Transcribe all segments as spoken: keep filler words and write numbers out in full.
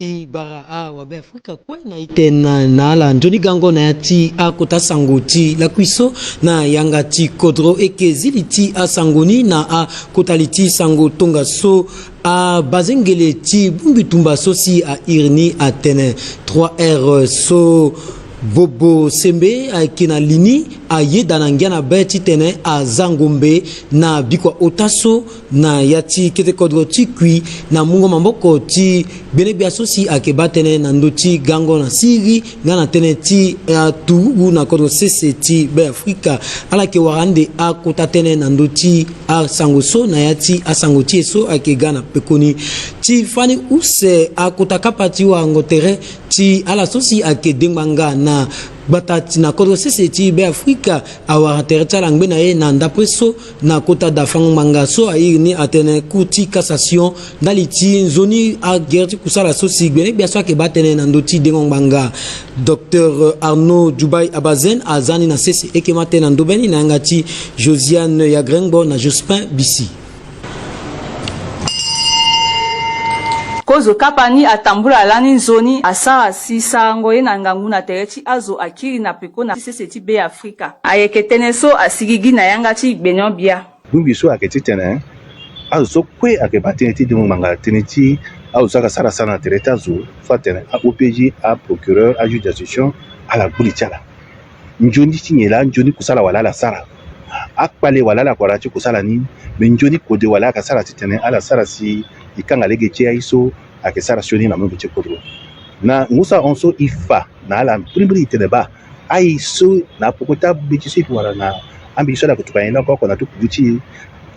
E bara awabe Afrika kue na ite na ala nzoni gango na ya ti akota sango ti lakui so na yanga ti kodro. E ke zi li ti asango ni na akota li ti sango tongaso. Abazengele ti bongbi tumba so si a iri ni atene trois R so Bobo Sembe ayeke na li ni ayeda na ngia na be titene aza ngombe na bikua ota so na ya ti kete kodro ti kui na mungo maboko ti gbenegbia so si ayeke baa tënë na ndö ti gango na siriri nga na tënë ti aturugu na kodro sese ti Be Afrika. Ala yeke wara ande akota tënë na ndö ti asango so na ya ti asango ti e so ayeke ga na pekoni. Ti fani use akota kapa ti warango tere ti ala so si ayeke dengbanga na gbata ti na kodro sese ti Be Afrika awara tere ti ala ngbe na ye na ndapre so na kota da fango ngbanga so a iri ni atene Cour ti cassation ndali ti nzoni agere ti kusala so si gbenegbia so ayeke baa tënë na ndö ti dengo ngbanga. Docteur Arnaud Djoubaye Abazen aza ni na sese. E yeke ma tënë na ndö be ni na yanga ti Josiane Yagrengbo na Jospin Bisi. Kozo kapa ni atambula lani nzoni asara si sarango ye na ngangu na tere ti azo akiri na peko na sese ti Be Afrika. Ayeke tënë so asigigi na yanga ti gbenyo-gbia. Bongbi so ayeke titene azo so kue ayeke baa tënë ti dengo ngbanga tënë ti azo so ayeke sara sara na tere ti azo so atene a-O P J, aprocureur, ajuge d'instruction, ala gbu li ti ala. Nzoni ti nyen laa? Nzoni kusala wala ala sara? Akpale wala ala kua ti kusala ni? Me nzoni kode wala ayeke sara titene ala sara si e kanga lege ti aye so ayeke sara sioni na mundu ti kodro? Na ngu so ahon so e fa na ala mbirimbiri e tene baa aye so na apoko ti ambeti so e wara na ambeti so ala yeke tuka nyen ni oko oko na ti kubu ti e.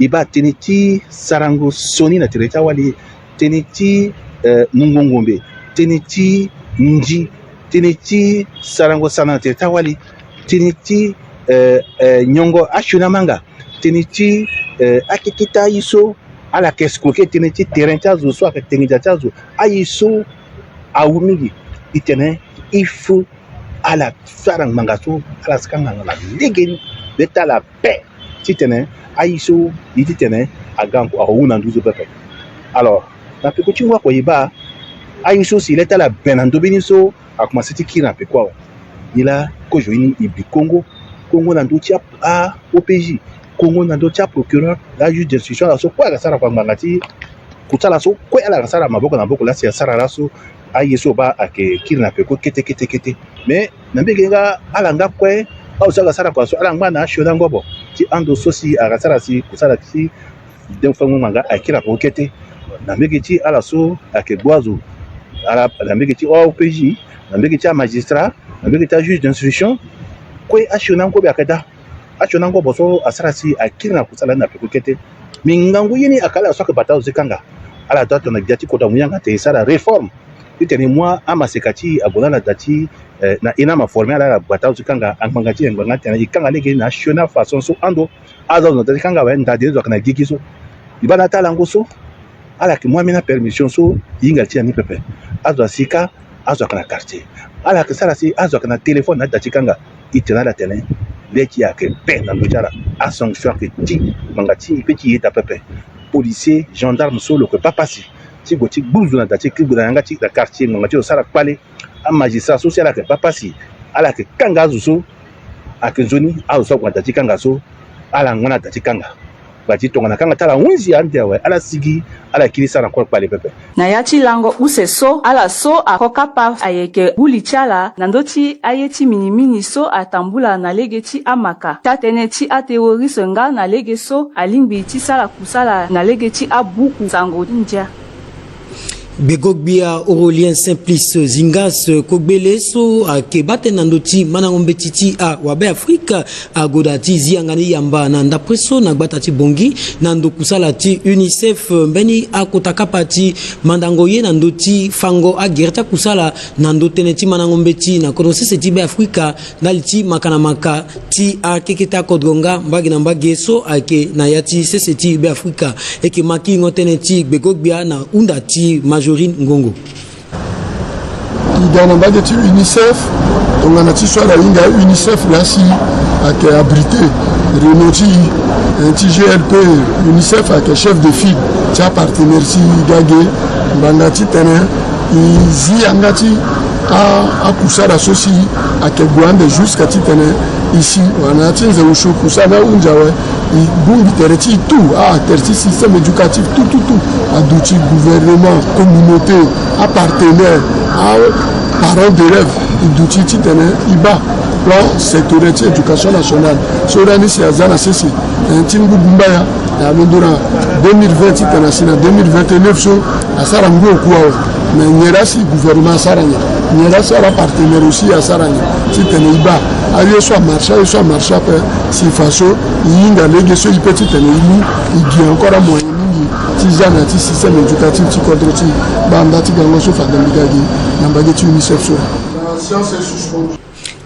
E baa tënë ti sarango sioni na tere ti awali, tënë ti, eh, mungo ngombe, tënë ti ndi, tënë ti sarango sana na tere ti awali, tënë ti, eh, eh, nyongo asioni amanga, tënë ti, eh, akete ti aye so ala yeke escroquer tënë ti terrain ti azo so ayeke tengindia ti azo, aye so awu mingi. E tene il faut ala sara ngbanga so ala si kanga na legeni be ti ala ape titene aye so ye titene aga ahon na nduzu pepe. Alors na peko ti ngu oko e baa aye so si le ti ala abe na ndö be ni so akomanse ti kiri na peko awe. Nilaa kozo ye ni e bi kongo, kongo na ndö ti a-O P J, kongo na ndö ti aprocureur, ajuge d'instruction, ala so kue ala sara kua ngbanga ti kusala so kue ala yeke sara maboko na maboko laa si asara laso aye so baa ayeke kiri na peko kete kete kete. Mais na mbege nga ala nga kue azo so ayeke sara kua so ala ngba na asioni angobo ti ando so si ayeke sara si kusala ti dengo fango ngbanga ayeke kiri na peko kete. Na mbege ti ala so ayeke gbu azo, ala na mbege ti O P J, na mbege ti amagistrat, na mbege ti ajuge d'instruction, kue asioni angobo ayeke daa. Asioni angobo so asara si akiri na kusala ni na peko kete. Me ngangu ye ni ayeke ala so ayeke bata azo ti kanga. Ala dua tongana gbia ti kota ngu yanga tene e sara réforme titene e mu amaseka ti e ague na ala da ti, eh, na e na ama former ala, ala bata azo ti kanga. Angbanga ti e ngbanga tene e kanga lege na asioni afaçon so ando azo azo na da ti kanga awe, ndade ni zo ayeke na gigi so. E baa na ata lango so ala yeke mu ambeni apermission so e hinga li ti ala ni pepe. Azo asi kâ, azo ayeke na quartier. Ala yeke sara si azo ayeke na téléphone na da ti kanga. E tene na ala tene le ti e ayeke pe na ndö ti ala. Asanction ayeke ti ngbanga ti e pe ti yeda pepe. Policier, gendarme so lo yeke baa pasi ti gue ti gbu zo na da ti, ti gue na yanga ti na quartier ngbanga ti lo sara kpale. Amagistrat so si ala yeke baa pasi, ala yeke kanga azo so ayeke nzoni, azo so ague na da ti kanga so ala ngba na da ti kanga. Gbati tongana kanga ti ala hunzi ande awe, ala sigi, ala kiri sara encore kpale pepe. Na ya ti lango use so, ala so ako kapa ayeke gbu li ti ala na ndö ti aye ti minimini so atambula na lege ti amaka ti atënë ti aterroriste nga na lege so alingbi ti sara kusala na lege ti abuku sango ti ndia. Gbego-gbia Aurélien Simplice Zingas Kogbele so ayeke baa tënë na ndö ti mandango mbeti ti awabe Afrika agoda ti zi yanga ni yamba na ndapre so na gbata ti Bangui na ndo kusala ti UNICEF, mbeni akota kapa ti mandango ye na ndö ti fango agere ti akusala na ndö tënë ti mandango mbeti na kodro sese ti Be Afrika ndali ti maka na maka ti akeketa kodro nga mbage na mbage so ayeke na ya ti sese ti Be Afrika. E yeke ma kiringo tënë ti gbego-gbia na hunda ti Majorine Ngongo. E ga na mbage ti UNICEF, tongana ti so ala hinga UNICEF laa si ayeke abrité réunion ti e, eh, ti G L P. UNICEF ayeke chef de file ti apartenaire ti e ga ge ngbanga titene E zi yanga ti a, akusala so si ayeke gue ande jusqu'à titene e si wala na ya ti nze osio kusala ni ahunzi awe. E bongbi tere ti e tout, a, tere ti système éducatif tout tout tout, aduti gouvernement, communauté, apartenaire, aparent d'élève, e duti titene e baa plan sectoriel ti éducation nationale so lani si aza na sese, eh, ti ngu gumbaya. Na ya londo na deux mille vingt titene asi na deux mille vingt-neuf so asara ngu oku awe. Mais nyen laa si gouvernement asara nyen? Nyen laa si ala partenaire aussi asara nyen? Titene e baa aye so amarché, aye so amarché ape, si faso e hinga lege so e peut titene e mu e gi encore amoyen mingi ti za na ya ti système éducatif ti kodro ti e. Baa nda ti gango so fade mbi ga gi na mbage ti UNICEF so.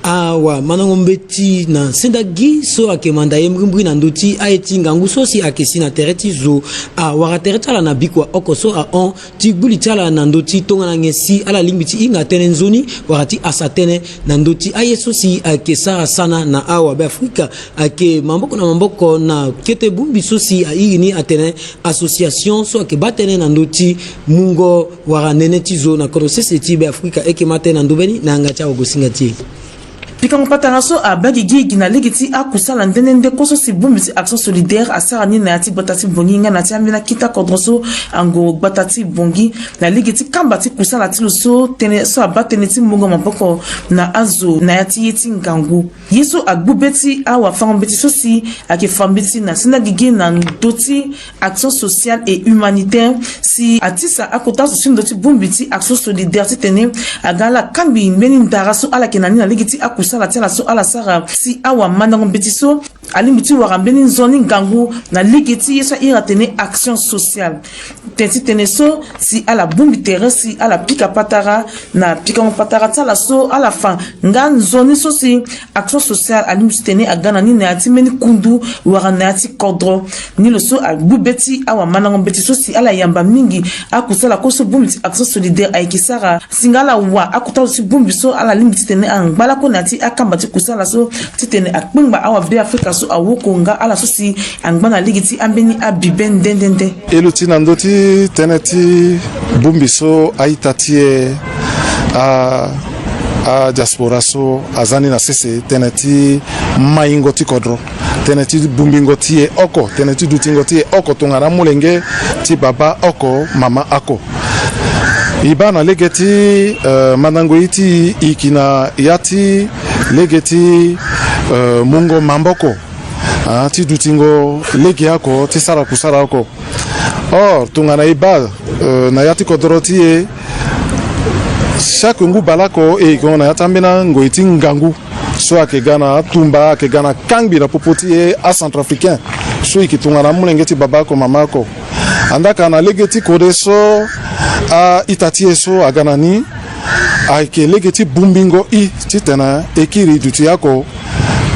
Awa mandango mbeti na sendagi so ayeke manda ye mbrimbri na ndö ti aye ti ngangu so si ayeke si na tere ti zo, awara tere ti ala na bikua oko so ahon ti gbu li ti ala na ndö ti tongana nyen si ala lingbi ti hinga tënë nzoni wala ti hasa tënë na ndö ti aye so si ayeke sara sana na awa Beafrika. Ayeke maboko na maboko na kete bongbi so si a iri ni atene association so ayeke baa tënë na ndö ti mungo wala nene ti zo na kodro sese ti Beafrika. E yeke ma tënë na ndö mbeni na yanga ti awagosinga ti e. Pikango patara so abaa gigi gi na lege ti akusala nde nde nde kue so si bongbi ti Action Solidaire asara ni na ya ti gbata ti Bangui nga na ya ti ambeni akita kodro so angoro gbata ti Bangui, na lege ti kamba ti kusala ti lo so tënë so abaa tënë ti mungo maboko na azo na ya ti ye ti ngangu. Ye so agbu be ti awafango mbeti so si ayeke fa mbeti na sendagi gi na ndö ti action sociale et humanitaire, si atisa akota zo ti ndö ti bongbi ti Action Solidaire titene aga ala kangbi mbeni ndara so ala yeke na ni na lege ti akusala ti ala so ala sara, si awamandango mbeti so alingbi ti wara mbeni nzoni ngangu na lege ti ye so a iri atene action sociale. Tene ti tene so si ala bongbi tere si ala pika patara na pikango patara ti ala so ala fa nga nzoni so si action sociale alingbi ti tene aga na ni na ya ti mbeni kundu wala na ya ti kodro. Ni lo so agbu be ti awamandango mbeti so si ala yamba mingi akusala kue so bongbi ti Action Solidaire ayeke sara. Si nga ala wa akota zo ti bongbi so ala lingbi titene angba lakue na ya ti akamba ti kusala so titene akpengba awabeafrika so awoko nga ala so si angba na lege ti ambeni abibe nde nde nde. E luti na ndö ti tënë ti bongbi so a-ita ti e, a, adiaspora so aza ni na sese, tënë ti maingo ti kodro, tënë ti bongbingo ti e oko, tënë ti dutingo ti e oko tongana amolenge ti baba oko, mama oko. E baa na lege ti, eh, mandango ye ti e, e yeke na ya ti lege ti, eh, mungo maboko, ah, ti dutingo lege oko, ti sara kusala oko. Or tongana e baa, eh, na ya ti kodoro ti e, chaque ngu baleoko e yeke hon na ya ti ambeni angoi ti ngangu so ayeke ga na atumba, ayeke ga na kangbi na popo ti e acentrafricain so e yeke tongana amolenge ti baba oko, mama oko. Andaa ka na lege ti kode so a-ita ti e so aga na ni, ayeke lege ti bongbingo e titene e kiri duti oko,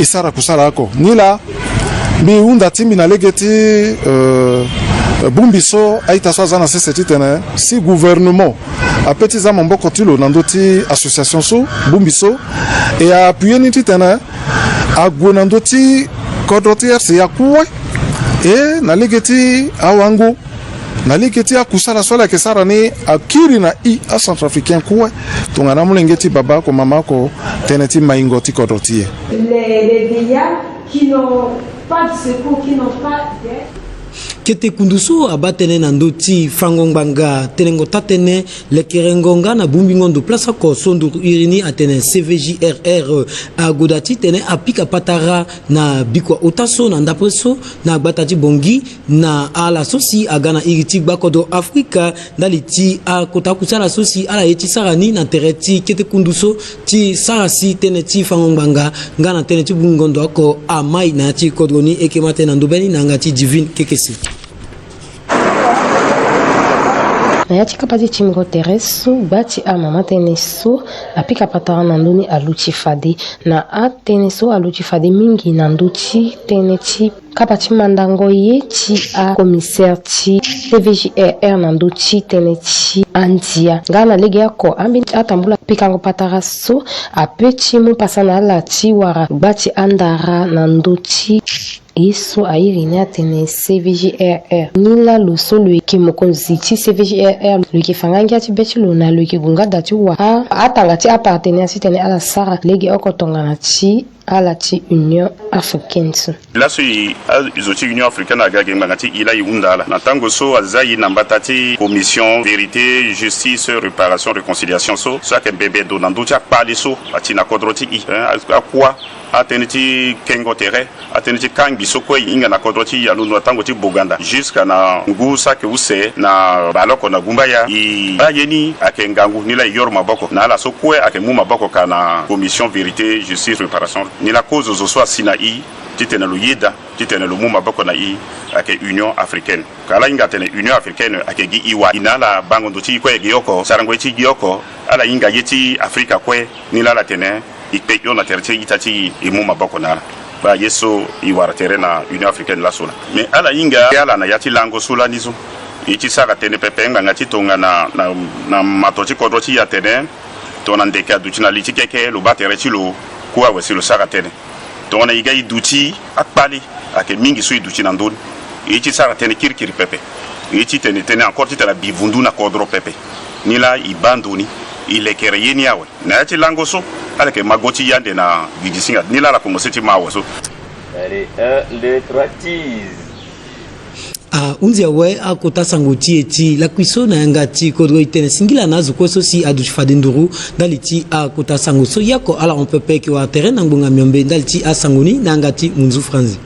e sara kusala oko. Nilaa mbi hunda ti mbi na lege ti, eh, bongbi so a-ita so aza na sese titene si gouvernement apeut ti za maboko ti lo na ndö ti association so, bongbi so, e a appuyer ni titene ague na ndö ti kodro ti R C A kue, e na lege ti awango, na lege ti akusala so ala yeke sara ni akiri na e acentrafricain kue, tongana amolenge ti baba oko, mama oko, tënë ti maingo ti kodro ti e. Les, les vieillards qui n'ont pas de secours, qui n'ont pas d'aide. Kete kundu so abaa tënë na ndö ti fango ngbanga, tenengo taa-tënë, lekerengo nga na bongbingo ndo place oko so nduru iri ni atene C V J R R, agoda titene apika patara na bikua ota so na ndapre so na gbata ti Bangui, na ala so si aga na iri ti gbakodro Afrika, ndali ti akota kusala so si ala ye ti sara ni na tere ti kete kundu so ti sara si tënë ti fango ngbanga nga na tënë ti bongbingo ndo oko amai na ya ti kodro ni. E yeke ma tënë na ndö mbeni na yanga ti Divine Kekese. Na ya ti kapa ti tingo tere so, gba ti amama tënë so apika patara na ndö ni aluti fade. Na atënë so aluti fade mingi na ndö ti tënë ti kapa ti mandango ye ti acommissaire ti C V J R R na ndö ti tënë ti andia. Nga na legeoko, ambeni atambula pikango patara so apeut ti mu pasa na ala ti wara gba ti andara na ndö ti Ye so airi ni atene C V G R R. Ni laa lo so lo yeke mokonzi ti C V G R R, lo yeke fa nga ngia ti be ti lo na lo yeke gue nga da ti wa a, atanga ti apartenaire titene ala sara legeoko tongana ti ala ti Union Africaine so. Laso e, azo ti Union Africaine aga gi ngbanga ti e laa e hunda ala na tango so aza e na mbata ti Commission Vérité, Justice, Réparation, Réconciliation so, so ayeke bebedo na ndö ti akpale so ati na kodro ti e, eh, akuâ, atënë ti kengo tere, atënë ti kangbi so kue e hinga na kodro ti e alondo na tango ti Boganda jusqu'à na ngu saki use na baleoko na gumbaya. E baa ye ni ayeke ngangu ni laa e yoro maboko na ala so kue ayeke mu maboko ka na Commission Vérité, Justice, Réparation. Ni laa kozo zo so asi na e titene lo yeda titene lo mu maboko na e ayeke Union Africaine. Ka ala hinga atene Union Africaine ayeke gi e wa, e na ala bango ndo ti e kue ayeke ge oko, sarango ye ti e ge oko. Ala hinga ye ti Afrika kue, ni laa ala tene e kpe hio na tere ti ita ti e, e mu maboko na ala. Baa ye so e wara tere na Union Africaine laso laa. Me ala hinga ala na ya ti lango so lani so, e ti sara tënë pepe ngbanga ti tongana na, na mato ti kodro ti e atene tongana ndeke aduti na li ti keke, lo baa tere ti lo kue awe si lo sara tënë. Tongana e ga e duti akpale, ayeke mingi so e duti na ndö ni. E ye ti sara tënë kirikiri pepe. E ye ti tene tënë encore titene abi vundu na kodro pepe. Ni laa e baa ndo ni, e lekere ye ni awe. Na ya ti lango so, ala yeke ma go ti e ande na gigi singa. Ni laa ala komanse ti ma awe so. Allez, un, deux, trois, cheese. Ahunzi awe akota sango ti e ti lakui so na yanga ti kodro. E tene singila na azo kue so si aduti fade nduru ndali ti akota sango so. Yako ala hon pepe, e yeke wara tere na ngbonga miombe ndali ti asango ni na yanga ti munzu franzi.